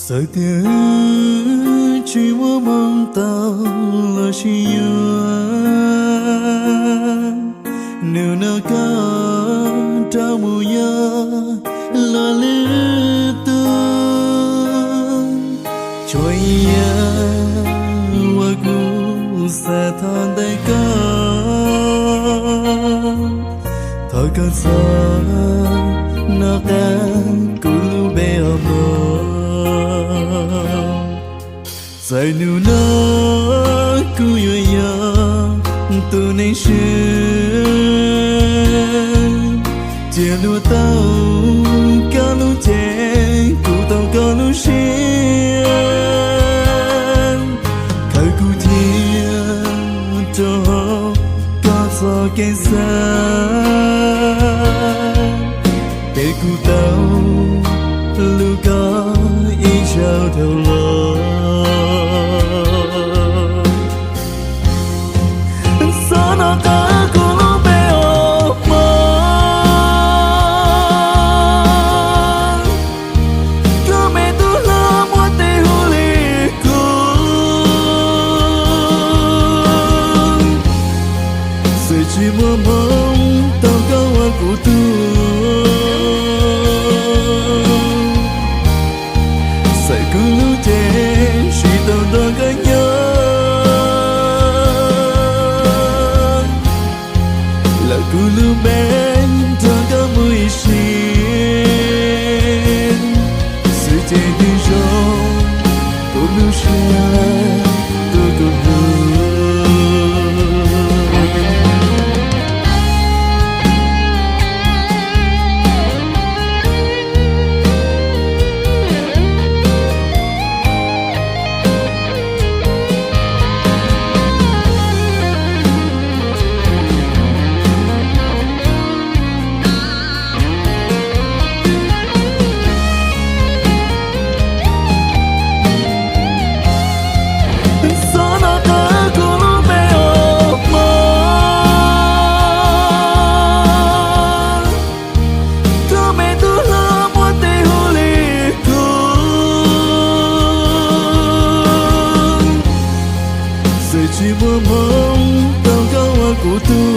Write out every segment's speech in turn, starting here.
Txawm tias wb tsis muaj hmoo tau los sis yuav, hnub no koj rov mus yos luag lwm tus. Tsuas yog uas kuv xav thov ntawm koj, thov koj txhob nco qab kuv lub npe os mog. Txawm hnub no kuv yuav yog tus neeg swb, cia luag tau koj lub cev, kuv tau koj lub siab, khaws kuv cia rau hauv koj txoj kev xav, ces kuv tau hlub koj ib zaug dhau los. Txhob nco qab kuv lub npe os mog, koj me tub hlob muaj tes hu li kuv. Txawm tsis muaj hmoo tau koj ua kuv tug, txawm kuv lub cev tsis tau nrog koj nyob, lawm kuv lub npe nrog koj mus ib sim. Xwm ces twb zoo, kuv lub siab lawm tus kuv hlub. Txhob nco qab kuv lub npe os mog, koj me tub hlob muaj tes hu li kuv. Txawm tsis muaj hmoo tau koj ua kuv tug,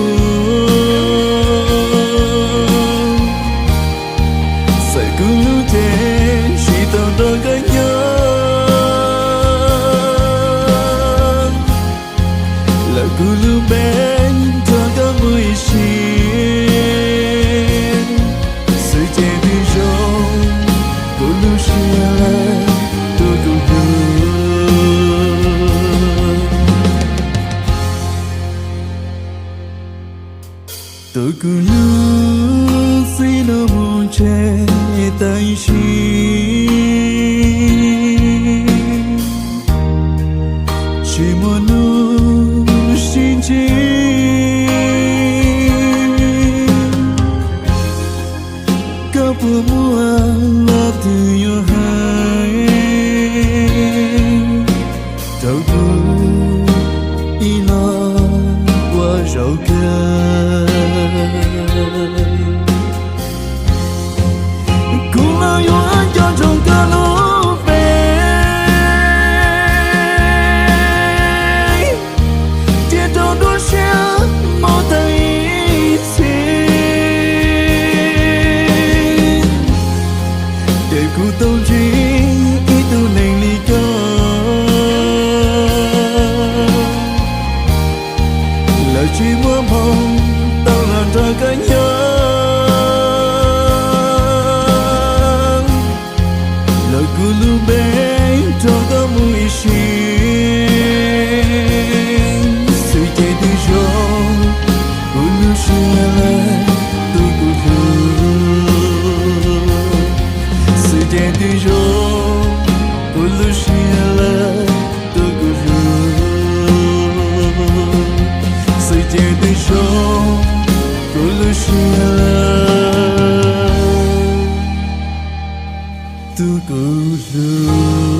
txawm kuv lub cev tsis tau nrog koj nyob, lawm kuv lub npe nrog koj mus ib sim. Xwm ces twb zoo, kuv lub siab lawm tus kuv hlub. Tus kuv hlub, txij no mus tseg tam sim, tsis muaj hnub sib ntsib. Koj puas muaj lo twg yuav hais rau kuv ib los ua zaum kawg? Kuv los yuav nco ntsoov koj lub npe, cia rau nruab siab mus tag ib txhis. Ces kuv tau ntsib ib tug neeg li koj, lawv tsis muaj hmoo tau los nrog koj nyob, lawm kuv lub npe nrog koj mus ib sim. Xwm ces twb zoo, kuv lub siab lawm tus kuv hlub. Xwm ces twb zoo, kuv lub siab lawm tus kuv hlub. Xwm ces twb zoo, kuv lub siab lawm tus kuv hlub.